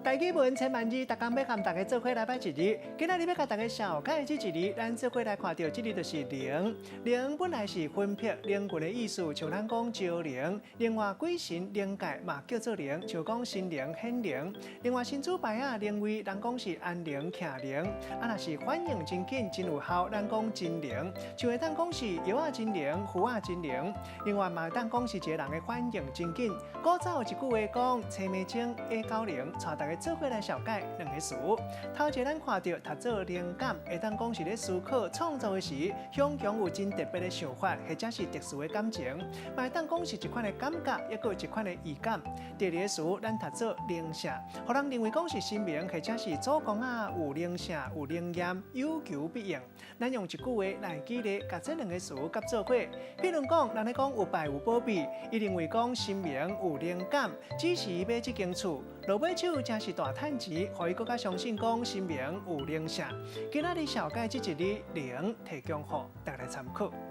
家己文千萬字，逐工欲佮大家做伙來擺一字。今仔日欲共大家紹介這一字，咱做伙來看著這字就是靈。靈本來是魂魄、靈魂的意思，像咱講招靈。另外，鬼神靈界嘛叫做靈，像講神靈、顯靈。另外，神主牌仔靈位，人講是安靈、徛靈。啊，若是反應真緊、真有效，咱講真靈。像會當講是藥仔真靈、符仔真靈。另外嘛會當講是一個人的反應真緊。古早有一句話講：青眉精，矮狗靈，帶大家做伙來紹介兩个詞。頭一个咱看著讀做靈感，會當講是咧思考創作的時，常常有真特別的想法，或者是特殊的感情，嘛會當講是一款的感覺，抑閣有一款的預感。第二個詞咱讀做靈性，予人認為講是神明或者是祖公仔有靈性、有靈驗，有求必應。咱用一句話來舉例，共這兩个詞佮做伙。比如講，人咧講有拜有保庇，伊認為講神明有靈感，指示伊買這間厝，落尾手真是大趁錢，予伊閣較相信講神明有靈性。今仔日紹介這一字靈，提供予大家來參考。